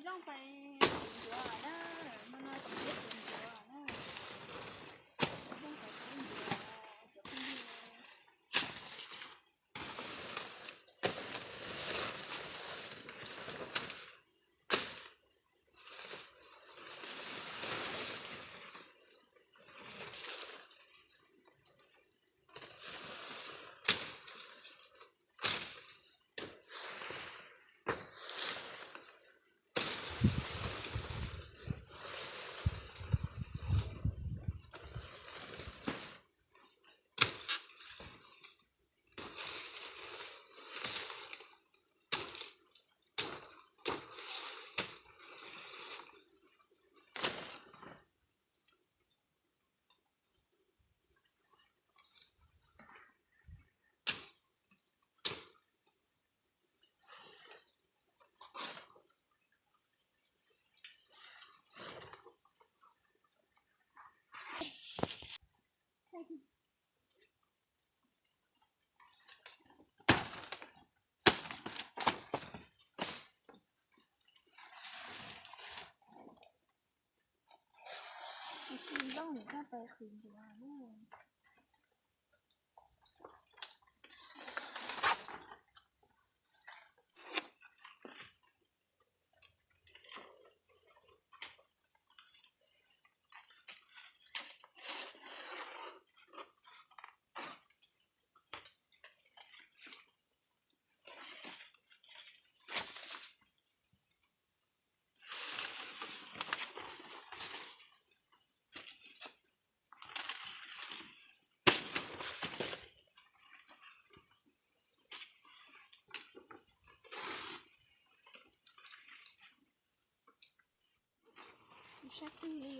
Nplooj pais ncuav na, no no ces peb ncuav na. Nplooj pais ncuav cov phooj ywg. Tab sis nplooj nim kaj pais qhwv ncuav na. Sab kawg li.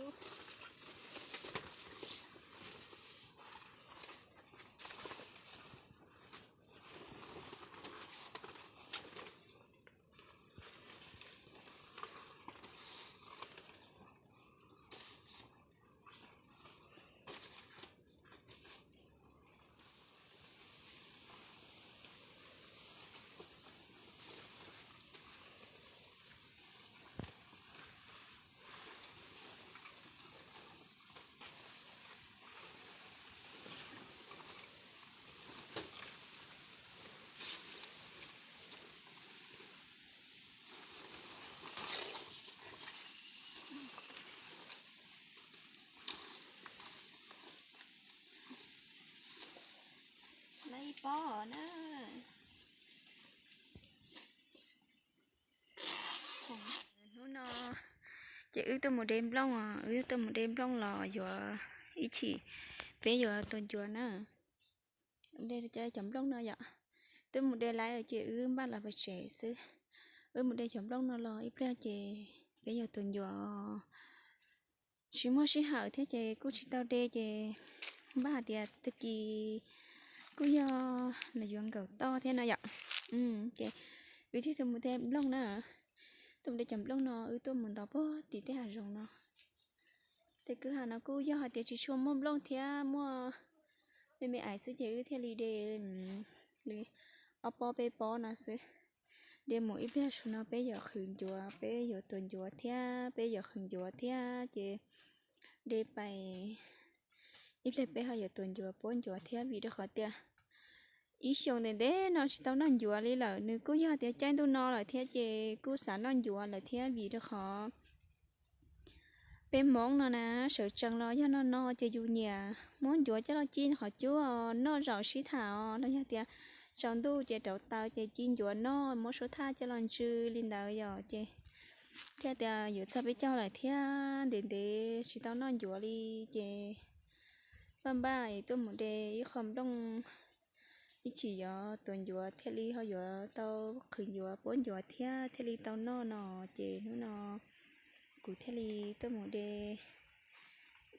Lawv ib pob na. Hnub no ces wb tuaj mus de nplooj, wb tuaj mus de nplooj los yuav ib chim peb yuav tua ncuav na. De cov nplooj no yom, twb mus de lawm ces wb npaj los pem tsev xwb. Wb mus de cov nplooj no los ib pliag ces peb yuav tua ncuav. Tsis muaj sij hawm thiab ces kuj tsis tau de ces npaj hais tias tag kis kuj yog los yuav nkaum toj thiab no yom. Ces wb thiaj tuaj mus de nplooj na. Tuaj mus de cov nplooj no wb tuaj mus ntov puag tim tej hav zoov no. Tej kwj ha no kuj yog hais tias tsis tshua muaj nplooj thiab muaj me me aiv xwb ces wb thiaj li de li ob pob peb pob no xwb. De mus ib pliag su no peb yuav qhwv ncuav, peb yuav tua ncuav thiab peb yuav qhwv ncuav thiab ces de pais ib pliag peb ho yuav tua ncuav puab ncuav thiab vim rau qhov tias ib xyoo ntev ntev no tsis tau noj ncuav li lawm. Nws kuj yog tias caij ntuj no lawm thiab ces kuj xav noj ncuav lawm thiab vim rau qhov peb Hmoob no na, sawv tsees los yog no no ces yus nyiam muab ncuav coj los ci qhov cub noj zaum sib tham os, los yog tias tsaus ntuj ces rauv taws ces ci ncuav noj, muab suab thaj coj los ntsw li ntawd yom. Ces thiaj tias yuav txog peb caug lawm thiab ntev ntev tsis tau noj ncuav li ces npaj npaj tuaj mus de ib qho nplooj ib chim yuav tua ncuav thiaj li ho yuav tau qhwv ncuav puab ncuav thiab thiaj li tau noj no. Ces hnub no kuv thiaj li tuaj mus de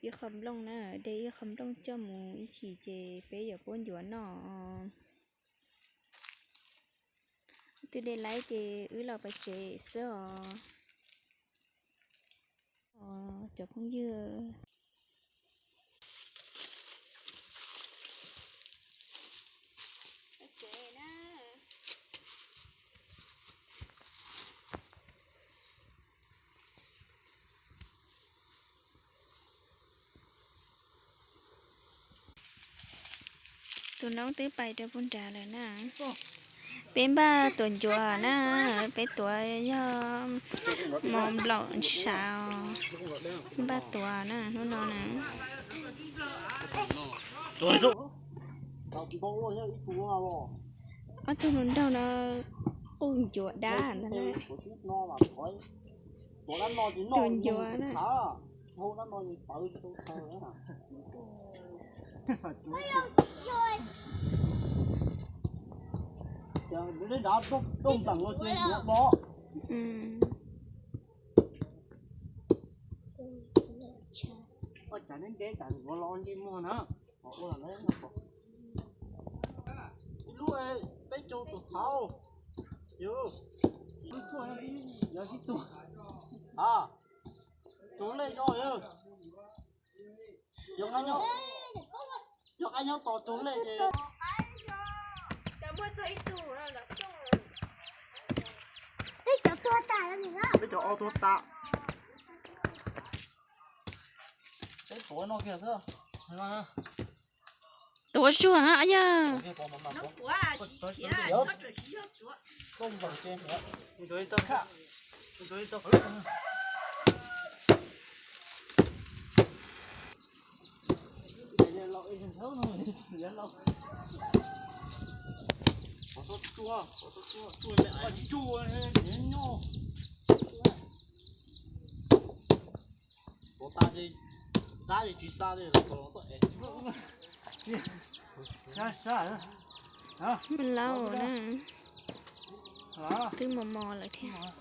ib qho nplooj na, de ib qho nplooj coj mus ib chim ces peb yuav puab ncuav noj. Twb de laib ces wb los pem tsev xwb os. Cov phooj ywg, pem tsev na. Tus noob twb pais rau puag nrad lawm na. Peb npaj tuav ncuav na, peb tuav yog mos nplaum ntshav, npaj tuav na hnub no na. Ob tug hluas nraug no quj ncuav dab ntag na. Tuav ncuav na. Ib lub peb caug tus thaud, tus lej, yog qab nyob tos tus lej ces peb cov ob tuag tas. Peb tuav no kiag xwb. Tuav zuag yog. Mus lauj na, twb mos mos lawm thiab.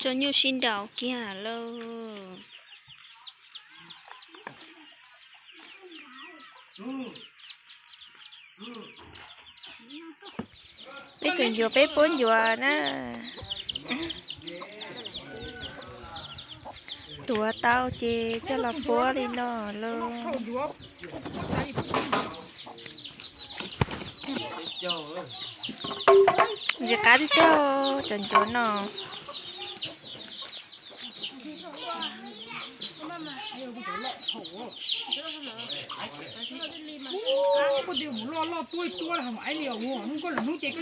Tso nyuj sib nraus kiag lauj. Peb tus ncuav peb puab ncuav na. Tuav tau ces coj los puab li no lauj. Ntxim qab tiag tiag cov ncuav no. Koj mus loj loj tuaj tuaj los hais mus aib li os, hnub koj lwm hnub ces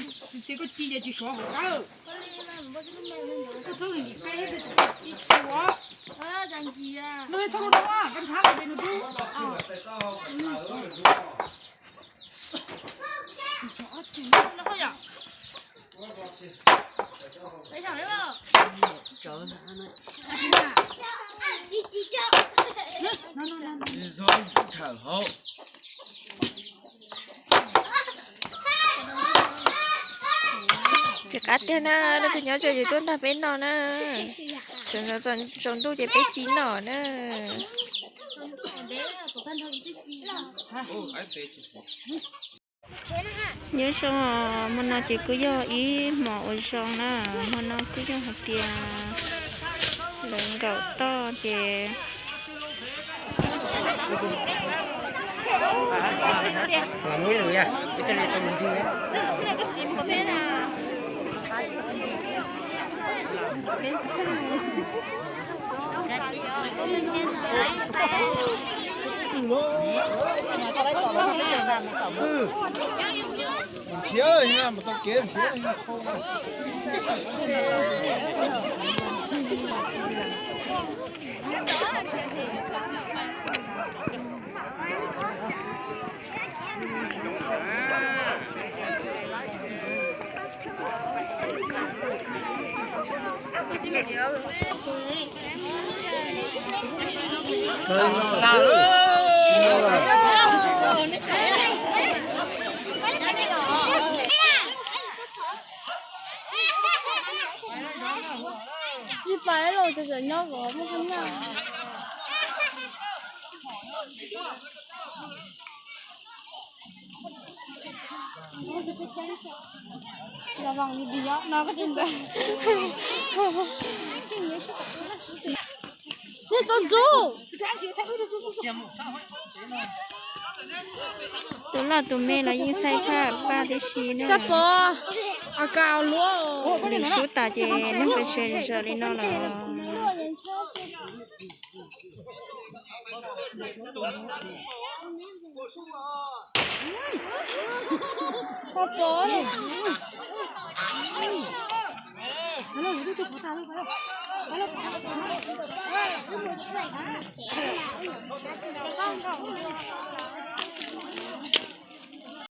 koj ci ces tsis sov hauv qab. Koj txhob nkim qe, no txhob rau no, koj ntxhab los ces nws twb. Ntxim qab tiag na, leej twg nyob ze ces tuaj nrog peb noj na. Sawv ntxov tsaus ntuj ces peb ci noj na. Nyob zoo, hmo no ces kuj yog ib hmos uas zoo na, hmo no kuj yog hais tias lawv nkaum toj ces Ib pab los txawm nyob vov muaj koj nyob. Nej txo ntxub. Tus loj tus me los yeej xav thaj paj tib si na. Lwm sub tas ces neeg pes tsawg zaws li no lawm.